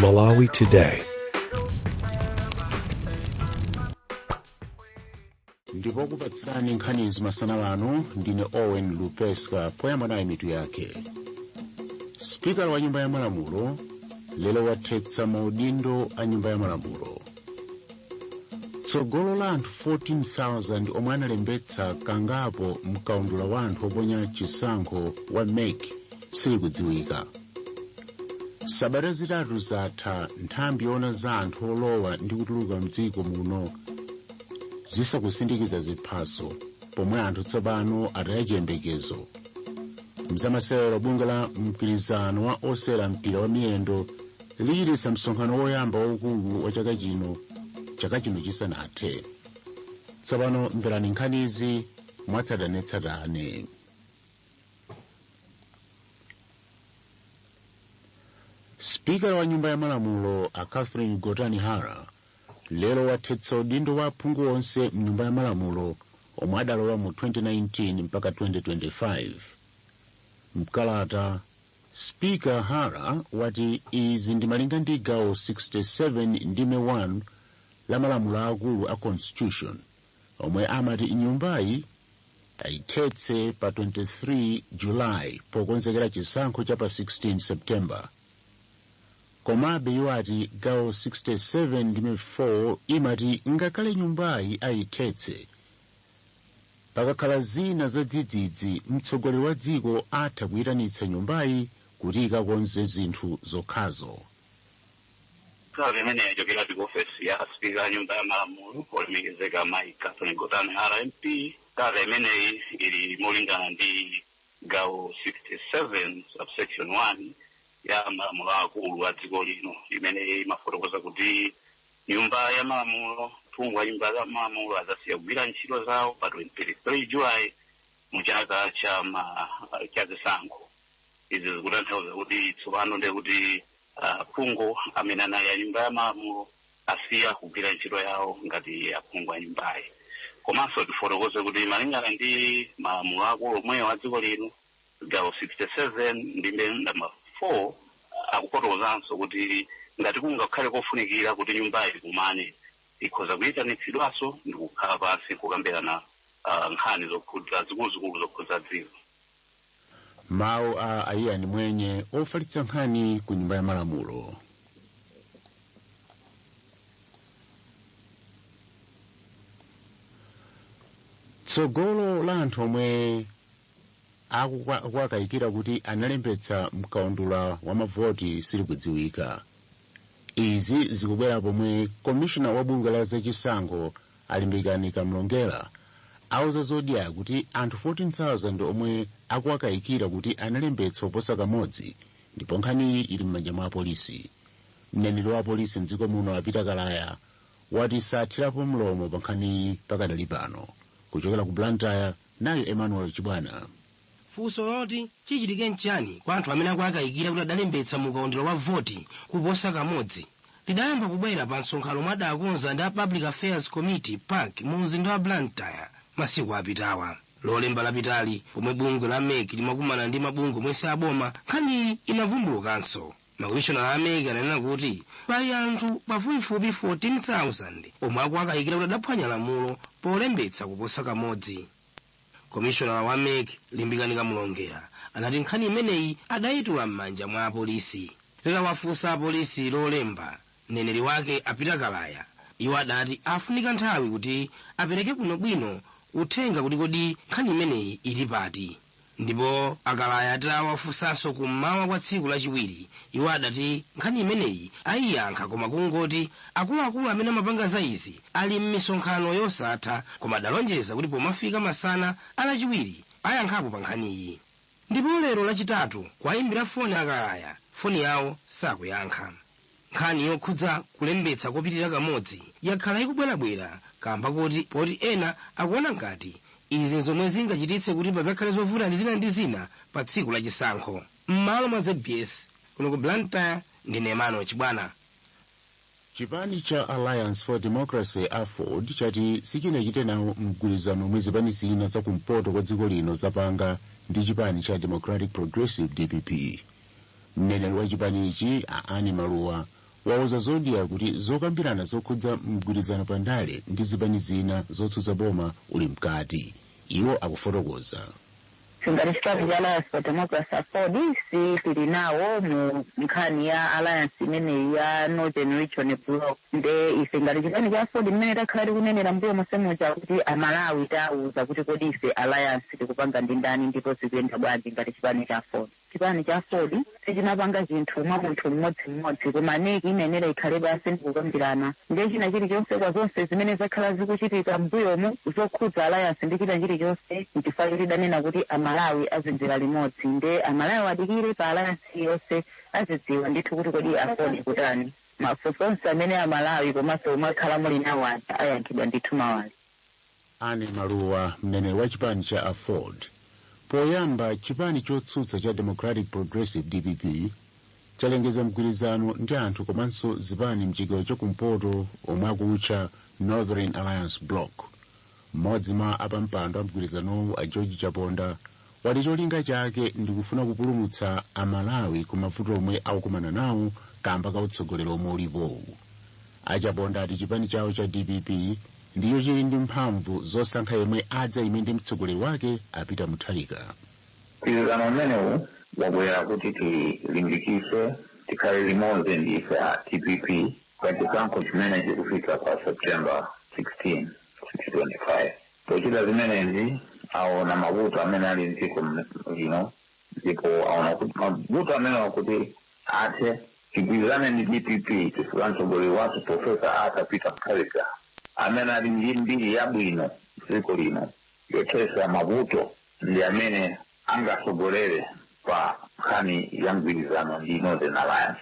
Malawi Today. Ndipo kupatsirani nkhanizi masana ano ndine Owen Lupeska. Poyamba nayi mitu yake. Spikala wa Nyumba ya Malamulo lero wathetsa maudindo a Nyumba ya Malamulo. Tsogolo la anthu 14,000 omwe analembetsa kangapo mkaundula wa anthu oponya chisankho wa MEC silikudziwika. Sabata 3 zatha nthambi yoona za anthu olowa ndi kutuluka mdziko muno zisakusindikiza ziphaso, pomwe anthu tsopano ataya chiyembekezo. Mzamasewero, bungwe la mgwirizano wa osewera mpira wa miyendo lichititsa msonkhano woyamba waukulu wa chaka chino, chaka chino chisanathe. Tsopano mverani nkhanizi mwatsatanetsatane. Spikala wa Nyumba ya Malamulo a Catherine Gotani Hara lero wathetsa udindo wa aphungu onse mnyumba ya malamulo omwe adalowa mu 2019 mpaka 2025. Mkalata, Spika Hara wati izi ndi malinga ndi gawo 67 ndime 1 la malamulo akulu a Constitution, omwe amati nyumbayi ayithetse pa 23 Julayi pokonzekera chisankho cha pa 16 September. Komabe iwo ati gawo 67 ndime 4 imati ngakhale nyumbayi ayithetse, pakakhala zina za dzidzidzi, mtsogoleri wa dziko atha kuyitanitsa nyumbayi kuti ikakonze zinthu zokhazo. Kalata imene yachokera ku ofesi ya Spika ya Nyumba ya Malamulo, olemekezeka Mayi Catherine Gotani Hara MP. Kalata imeneyi ili molingana ndi gawo 67 subsection 1 ya malamulo akulu a dziko lino, imene imafotokoza kuti Nyumba ya Malamulo, phungu wa Nyumba ya Malamulo adzasiya kugwira ntchito zawo pa 23 July mu chaka cha zisankho. Izi zikutanthauza kuti tsopano ndiye kuti phungu amene anali a Nyumba ya Malamulo asiya kugwira ntchito yawo ngati aphungu a nyumbayi. Komanso tifotokoze kuti malingana ndi malamulo akulu omwewo a dziko lino, gawo 67 ndime namba 4 akufotokozanso kuti ngati kungakhale kofunikira kuti nyumbayi ikumane, ikhoza kuyitanitsidwanso ndi kukhala pansi kukambirana nkhani zokhudza zikuluzikulu zokhudza dziko. Mawu a Aiyani Mwenye, ofalitsa nkhani ku Nyumba ya Malamulo. Tsogolo la anthu omwe akuwakayikira kuti analembetsa mkaundula wa mavoti silikudziwika. Izi zikubwera pomwe komishona wa bungwe la zachisankho Alimbikani Kamlongera auza Zodiak kuti anthu 14,000 omwe akuwakayikira kuti analembetsa oposa kamodzi, ndipo nkhaniyi ili m'manja mwa apolisi. Mneneri wa apolisi mdziko muno Apita Kalaya wati sathirapo mlomo pa nkhaniyi pakadali pano. Kuchokera ku Blantyre, nayo Emmanuel Chibwana. Funso loti chichitike nchani kwa anthu amene akuakayikira kuti adalembetsa mukaundula wa voti kuposa kamodzi lidayamba kubwera pa msonkhano omwe adakonza ndi a Public Affairs Committee, PAC, mu mzinda wa Blantyre masiku apitawa. Lolemba lapitali, pomwe bungwe la MEC limakumana ndi mabungwe omwe aboma, nkhaniyi inavumbulukanso. Makomishonala a MEC ananena kuti pali anthu pafupifupi 14,000 omwe akuakayikira kuti adaphwanya lamulo polembetsa kuposa kamodzi. Komishonala wa MEC Limbikani Kamulongera anati nkhani imeneyi adayitula m'manja mwa apolisi. Titawafunsa apolisi Lolemba, mneneri wake Apita Kalaya, iwo adati afunika nthawi kuti apereke bwinobwino uthenga kuti kodi nkhani imeneyi ili pati. Ndipo Akalaya atawafunsanso kummawa kwa tsiku lachiwiri, iwo adati nkhani imeneyi ayiyankha, koma kungoti akuluakulu amene amapanga za izi ali m'misonkhano yosatha, koma adalonjeza kuti pomafika masana alachiwiri ayankhapo pa nkhaniyi. Ndipo lero Lachitatu, kwayimbira foni Akalaya, foni yawo sakuyankha. Nkhani yokhudza kulembetsa kopitirira kamodzi yakhala ikubwerabwera kamba kuti poti ena akuona ngati izi zomwe zingachititse kuti pazakhale zovuta ndi zina ndi zina pa tsiku la chisankho. M'malo mwa ZBS kuno ku Blantyre, ndine Emmanuel Chibwana. Chipani cha Alliance for Democracy, AFORD, chati sichinachite nawo mgwirizano omwe zipani zina zakumpoto kwa dziko lino zapanga ndi chipani cha Democratic Progressive, DPP. Mneneri wa chipanichi a Annie Maluwa Wauza Zodiak kuti zokambirana zokhudza mgwirizano pandale ndi zipani zina zotsutsa boma uli mkati. Iwo akufotokoza. Ngati chipani cha Alliance for Democracy, AFORD, si tili nawo mu nkhani ya alliance imeneyi ya Northern Region Bloc. Nde ife ngati chipani cha AFORD, mmene takhala tikunenera mbuyo monsemuja kuti Amalawi tawuza kuti kodi ife alliance tikupanga ndi ndani ndipo zikuyenda bwanji. Ngati chipani cha AFORD, chipani cha AFORD sichinapanga chinthu mwa munthu mmodzimmodzi, koma NEC imenera ikhale basi ndikukambirana. Ndiye china chilichonse, kwa zonse zimene zakhala zikuchitika mbuyomu zokhudza alliance ndi china chilichonse, nchifukwa tidanena kuti Amalawi azidziwa limodzi. Nde Amalawi adikire pa alliance iliyonse, azidziwa ndithu kuti kodi AFORD kutani. Mafunso onse amene Amalawi komanso mwakhala muli nawo aja ayankhidwa ndithu mawali. Ane Maluwa, mneneri wa chipani cha AFORD. Poyamba, chipani chotsutsa cha Democratic Progressive, DPP, chalengeza mgwirizano ndi anthu komanso zipani mchigawo chakumpoto omwe akutcha Northern Alliance Bloc. Mmodzi mwa apampando a mgwirizanowu, a George Chaponda, wati cholinga chake ndikufuna kupulumutsa Amalawi ku mavuto omwe akukumana nawo kamba ka utsogoleri omwe ulipowu. Achaponda ati chipani chawo cha DPP ndiyo chili ndi mphamvu zosankha yemwe adzayime ndi mtsogoleri wake, a Peter Mutharika. Mgwirizano umenewu wabwera kuti tilimbikise, tikhale limodzi ndife a DPP pa chisankho chimene chikufika pa September 16, 2025. Pochita zimenezi, aona mavuto amene ali mdziko lino, ndipo aona kuti mavuto amenewa kuti athe, tigwirizane ndi DPP, chifukwa mtsogoleri wathu, Professor Arthur Peter Mutharika, amene ali ndi mbiri yabwino dziko lino yothetsa mavuto, ndi amene angasogolere pa nkhani ya mgwirizano ndi Northern Alliance.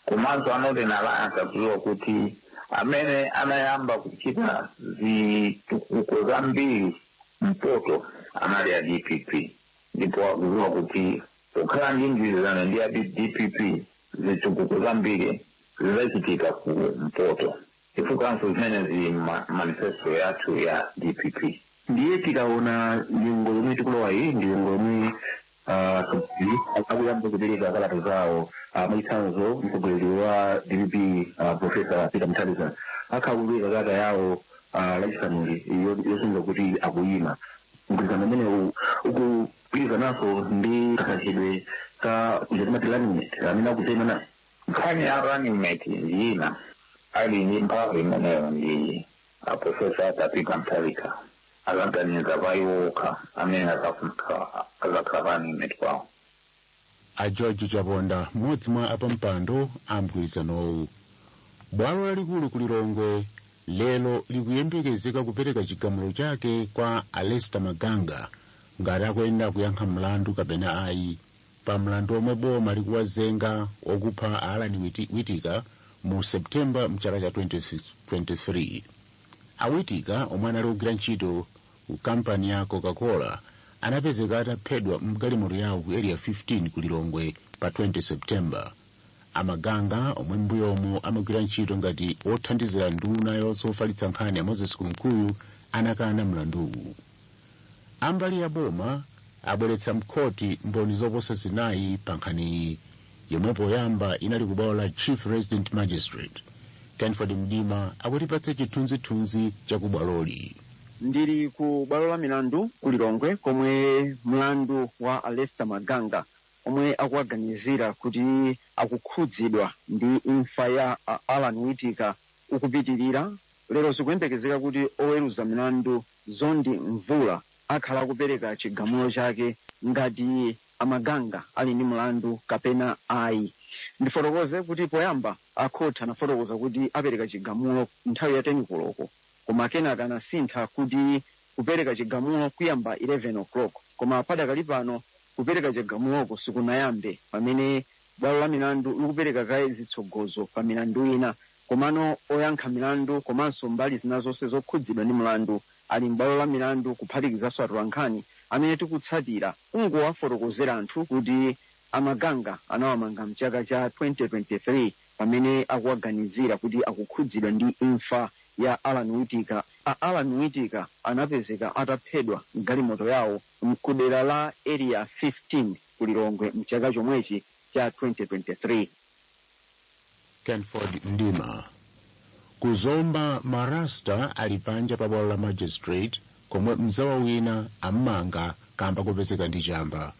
Komanso a Northern Alliance akudziwa kuti amene anayamba kuchita zitukuko zambiri mpoto anali a DPP, ndipo akudziwa kuti pokhala ndi mgwirizano ndi a DPP, zitukuko zambiri zidzachitika ku mpoto, chifukwanso zimene zili manifesto yathu ya DPP. Ndiye tikaona nyengo yomwe tikulowa iyi, ndi nyengo yomwe akuyamba kupereka kalata zawo. Mwachitsanzo, mtsogoleri wa DPP, Professor Peter Mutharika, akhala kupereka kalata yawo Lachisanuli yosonyeza kuti akuyima. Mgwirizano umene ukugwirizananso ndi kasankhidwe ka timati running mate amene akuzayima. Nkhani ya running mate ndi ina, ali ndi mphamvu imeneyo ndi a Professor Arthur Peter Mutharika. Akaganiza pa iwo okha amene azakhala running mate kwawo. A George Chaponda, mmodzi mwa apampando a mgwirizanowu. Bwalo lalikulu ku Lilongwe lero likuyembekezeka kupereka chigamulo chake kwa Alester Maganga ngati akuyenera kuyankha mlandu kapena ayi pa mlandu omwe boma likuwazenga wokupha Alan Witika mu Septemba mchaka cha 2023. Awitika, omwe anali kugwira ntchito ku kampani ya Coca-Cola, anapezeka ataphedwa mgalimoto yawo ku Area 15 ku Lilongwe pa 20 Septemba. Amaganga, omwe mbuyomu amagwira ntchito ngati wothandizira nduna yofalitsa nkhani ya Moses Kunkuyu, anakana mlanduwu. Ambali ya boma abweretsa mkhoti mboni zoposa zinayi pa nkhaniyi, yomwe poyamba inali ku bwalo la Chief Resident Magistrate. Canford Mdima akutipatsa chithunzithunzi cha ku bwaloli. Ndili ku bwalo la milandu ku Lilongwe, komwe mlandu wa Alester Maganga, omwe akuwaganizira kuti akukhudzidwa ndi imfa ya Alan Witika, ukupitirira. Lero zikuyembekezeka kuti oweruza milandu Zondi Mvula akhala akupereka chigamulo chake ngati Amaganga ali ndi mlandu kapena ayi. Ndifotokoze kuti poyamba akhotha anafotokoza kuti apereka chigamulo nthawi ya 10 koloko, koma kenaka anasintha kuti kupereka chigamulo kuyamba 11 o'clock. Koma padakali pano kupereka chigamuloko sikunayambe, pamene bwalo la milandu likupereka kaye zitsogozo pa milandu ina. Komano oyankha milandu komanso mbali zina zonse zokhudzidwa ndi mlandu ali m'bwalo la milandu, kuphatikizanso atolankhani amene tikutsatira. Kungowafotokozera anthu kuti Amaganga anawamanga mchaka cha 2023 pamene akuwaganizira kuti akukhudzidwa ndi imfa ya Alan Witika. A Alan Witika anapezeka ataphedwa mgalimoto yawo mkudera la Area 15 ku Lilongwe mchaka chomwechi cha 2023. Canford Ndima. Kuzomba marasta ali panja pa bwalo la magistrate komwe mzawa wina ammanga kamba kopezeka ndi chamba.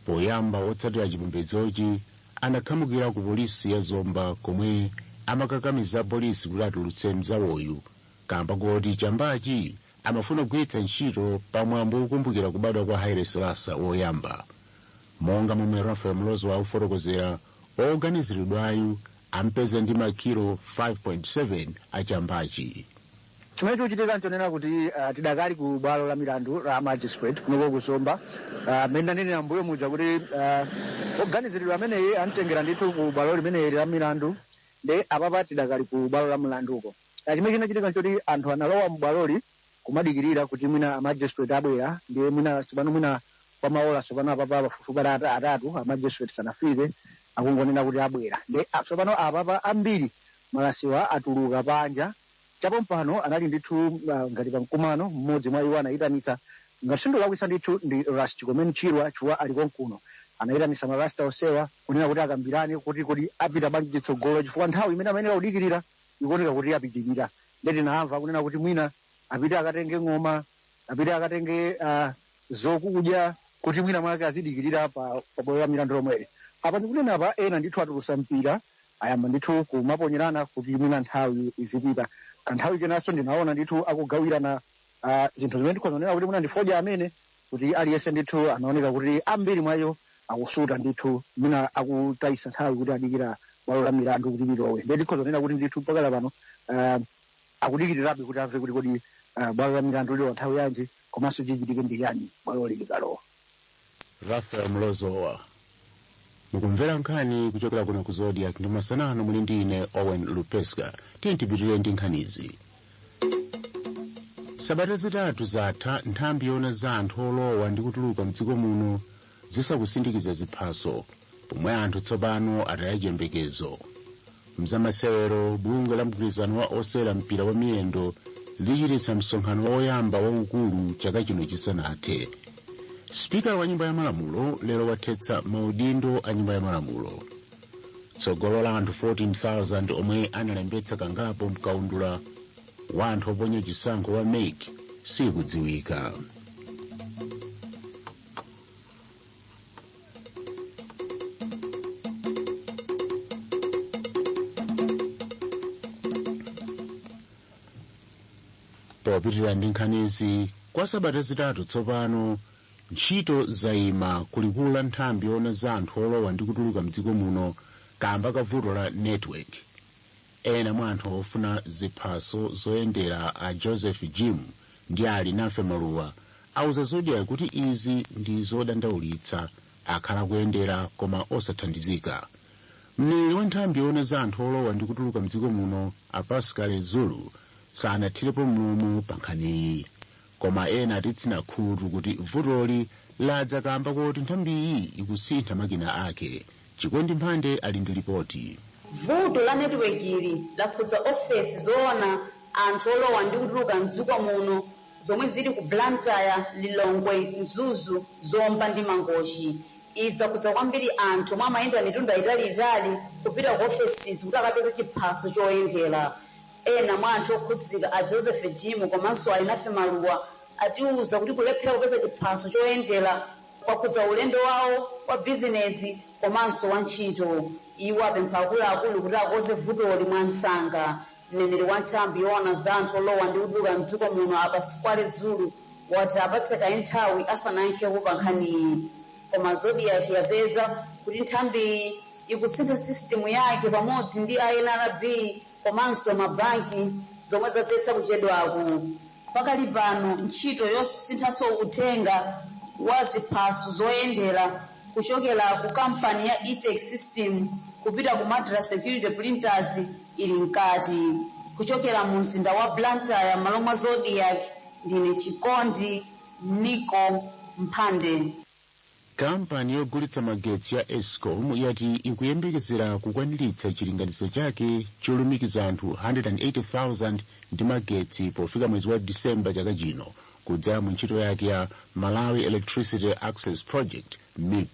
Poyamba otsatira chipembedzochi anakhamukira ku polisi ya Zomba komwe amakakamiza polisi kuti atulutse mzawoyu kamba koti chambachi amafuna kugwiritsa ntchito pamwambo wokumbukira kubadwa kwa Haile Selassie woyamba. Monga momwe Rafael Mlozo akufotokozera, oganiziridwayu ampeza ndi makilo 5.7 achambachi. Chimene chikuchitika nchonena kuti tidakali ku bwalo la milandu la magistrate kunoko kuzomba. Mmene ndanenera mbuyo muja kuti oganiziridwa ameneyi amtengera ndithu ku bwalo limeneli la milandu, ndi apapa tidakali ku bwalo la milanduko. Chimene chinachitika nchoti anthu analowa m'bwaloli kumadikirira kuti mwina magistrate abwera, ndiye mwina tsopano mwina kwa maola tsopano apapa pafupifupi atatu amagistrate sanafike, akungonena kuti abwera. Ndi tsopano apapa ambiri malasiwa atuluka panja. Chapo mpano anali ndithu ngati pamkumano, mmodzi mwa iwo anayitanitsa, ngati sindikulakwitsa ndithu ndi Ras Chikomeni Chirwa chifukwa ali konkuno, anayitanitsa marasta osewa kunena kuti akambirane kuti kodi apita bwanji chitsogolo, chifukwa nthawi imene amayenera kudikirira ikuoneka kuti apitirira. Ndiye tinamva kunena kuti mwina apite akatenge ng'oma, apite akatenge zokudya kuti mwina mwake azidikirira pa bwalo la milandu lomweli. Apa ndikunena apa ena ndithu atulusa mpira, ayamba ndithu kumaponyerana kuti mwina nthawi izipita. Kanthawi kenanso ndinaona ndithu akugawirana zinthu zimene ndikhononera kuti mwina ndifodya amene, kuti aliyense ndithu anaoneka kuti ambiri mwayo akusuta ndithu, mwina akutayisa nthawi kuti adikira bwalo la milandu kuti lilowe. Ndiye ndikhozonena kuti ndithu mpakala pano akudikirirabe kuti amve kuti kodi bwalo la milandu lilowa nthawi yanji, komanso chichitike ndi yani bwalo likalowa. Rafael Mlozowa. Mukumvera nkhani kuchokera kuno ku Zodiac ndi masanano muli ndi ine Owen Lupeska. Tiye tipitirire ndi nkhanizi. Sabata zitatu zatha nthambi yona za anthu olowa ndi kutuluka mdziko muno zisakusindikiza ziphaso, pomwe anthu tsopano ataya chiyembekezo. Mzamasewero, bungwe la mgwirizano wa osewera mpira wa miyendo lichititsa msonkhano woyamba waukulu chaka chino chisanathe. Spika wa nyumba ya malamulo lero wathetsa maudindo a nyumba ya malamulo. Tsogolo la anthu 14,000 omwe analembetsa kangapo mkaundula wa anthu oponya chisankho wa MEC sikudziwika. Popitirira ndi nkhanizi, kwa sabata zitatu tsopano ntchito zayima kulikulu la nthambi yoona za anthu olowa ndi kutuluka mdziko muno kamba ka vuto la network. Ena mwa anthu ofuna ziphaso zoyendera a Joseph Jim ndi ali nafe Maluwa auza Zodiac kuti izi ndi zodandaulitsa, akhala kuyendera koma osathandizika. Mneneri wa nthambi yoona za anthu olowa ndi kutuluka mdziko muno a Pascal Zulu sanathirepo mlomo pa nkhaniyi, koma ena atitsina khutu kuti vutoli ladza kamba koti nthambiyi ikusintha makina ake. Chikondi Mphande ali ndi ripoti. Vuto la netiweki ili lakhudza ofesi zoona anthu olowa ndi kutuluka mdziko muno zomwe zili ku Blantyre, Lilongwe, Mzuzu, Zomba ndi Mangochi. Izi zakhudza kwambiri anthu omwe amayenda mitunda italiitali kupita ku ofesizi kuti akapeze chiphaso choyendera. Ena mwa anthu okhudzika a Joseph Jim komanso Alinafe Maluwa atiwuza kuti kulephera kupeza chiphaso choyendera kwakhudza ulendo wawo wa bizinezi komanso wa ntchito. Iwo apempha akuluakulu kuti akonze vutoli mwa msanga. Mneneri wa nthambi yoona za anthu olowa ndi kutuluka mdziko muno a Pasquale Zulu wati apatse kaye nthawi asanayankhepo pa nkhaniyi. Koma Zodiac yapeza kuti nthambiyi ikusintha sisitimu yake pamodzi ndi NRB komanso mabanki zomwe zadzetsa kuchedwaku. Pakali pano ntchito yosinthanso uthenga wa ziphaso zoyendera kuchokera ku kampani ya Etech System kupita ku Madra Security Printers ili mkati. Kuchokera mu mzinda wa Blantyre m'malo mwa Zodiac, ndine Chikondi Nico Mphande. Kampani yogulitsa magetsi ya Escom yati ikuyembekezera kukwaniritsa chilinganizo chake cholumikiza anthu 180,000 ndi magetsi pofika mwezi wa Disemba chaka chino kudzera mu ntchito yake ya Malawi Electricity Access Project, MIP.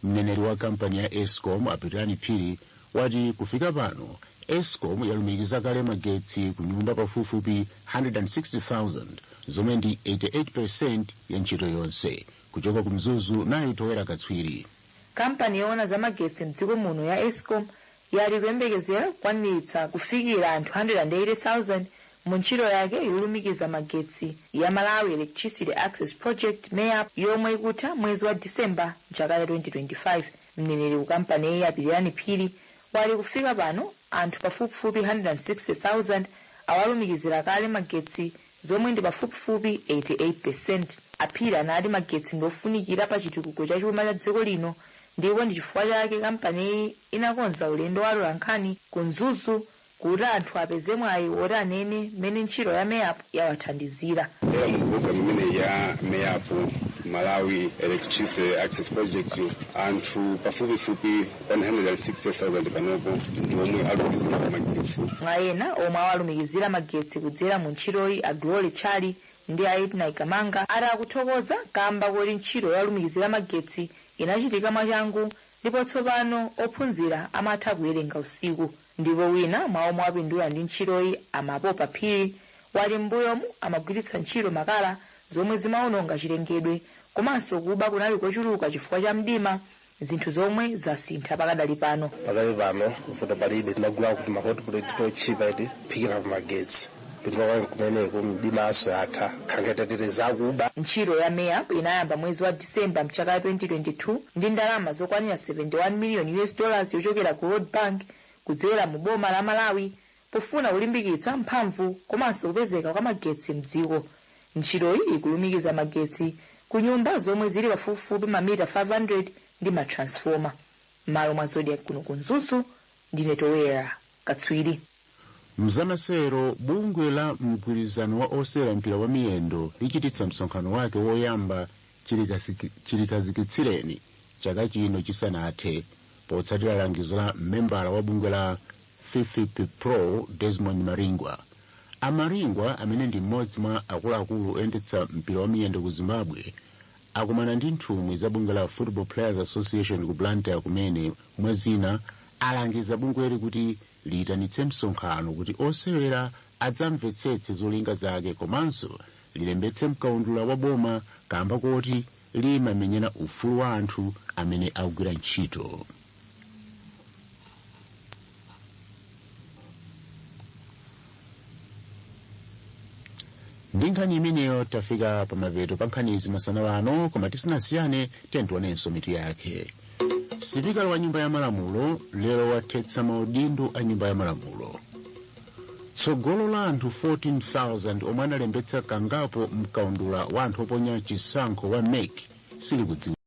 Mneneri wa kampani ya Escom Apitirani Phiri Wati kufika pano ESCOM yalumikiza kale magetsi ku nyumba pafupifupi 160,000, zomwe ndi 88% ya ntchito yonse. Kuchoka ku Mzuzu nayo Towera Katswiri. Kampani yoona za magetsi mdziko muno ya ESCOM yali kuyembekezera kukwaniritsa kufikira anthu 180,000 mu ntchito yake yolumikiza magetsi ya Malawi Electricity Access Project, MEAP, yomwe ikutha mwezi wa Disemba mchaka cha 2025. Mneneri ku kampaniyi, Apilirani Phiri, wali kufika pano anthu pafupifupi 160,000 awalumikizira kale magetsi, zomwe ndi pafupifupi 88. Aphiri anati magetsi ndiofunikira pa chitukuko cha chuma cha dziko lino, ndipo ndi chifukwa chake kampaniyi inakonza ulendo wa atolankhani ku Mzuzu kuti anthu apeze mwayi woti anene mmene ntchito ya MEAP yawathandizira. Kudzera mu program imene ya MEAP, Malawi Electricity Access Project, anthu pafupifupi 160,000 panopo ndi omwe alumikizira magetsi. Mwa ena omwe awalumikizira magetsi kudzera mu ntchitoyi, a Glory Chali ndi a Edna Ikamanga ati akuthokoza kamba koti ntchito yolumikizira magetsi inachitika mwachangu, ndipo tsopano ophunzira amatha kuwerenga usiku. Ndipo wina mwa omwe apindula ndi ntchitoyi, Amapopa Phiri, wali m'mbuyomu amagwiritsa ntchito makala, zomwe zimawononga chilengedwe, komanso kuba kunali kochuluka chifukwa cha mdima, zinthu zomwe zasintha pakadali pano. Pakali pano vuto palibe, tinagula kuti ma hotplate tochipa iti phikira pamagetsi, pindula kumeneko mdimaso atha khangetetete zakuba. Ntchito ya MEAP inayamba mwezi wa Disemba mchaka 2022 ndi ndalama zokwanira 71 million US dollars yochokera ku World Bank kudzera mu boma la Malawi, pofuna kulimbikitsa mphamvu komanso kupezeka kwa magetsi mdziko. Ntchitoyi ikulumikiza magetsi ku nyumba zomwe zili pafupifupi mamita 500 ndi ma transformer. M'malo mwa Zodiak kuno ku Mzuzu, ndine Towera Katswiri. Mzamasewero, bungwe la mgwirizano wa osewera mpira wa miyendo lichititsa msonkhano wake woyamba chilikazikitsireni chaka chino chisanathe, potsatira langizo la membala wa bungwe la FFP Pro, Desmond Maringwa. Amaringwa, amene ndi mmodzi mwa akuluakulu oyendetsa mpira wa miyendo ku Zimbabwe, akumana ndi nthumwi za bungwe la Football Players Association ku Blantyre, kumene mwazina alangiza bungweli kuti liyitanitse msonkhano kuti osewera adzamvetsetse zolinga zake, komanso lilembetse mkaundula wa boma kamba koti limamenyera ufulu wa anthu amene akugwira ntchito. Ndi nkhani imeneyo tafika pamapeto pa nkhanizi masana ano, koma tisanasiyane tionenso mitu yake. Sipikala wa nyumba ya malamulo lero wathetsa maudindo a nyumba ya malamulo. Tsogolo la anthu 14,000 omwe analembetsa kangapo mkaundula wa anthu oponya chisankho wa MEC silikudziwika.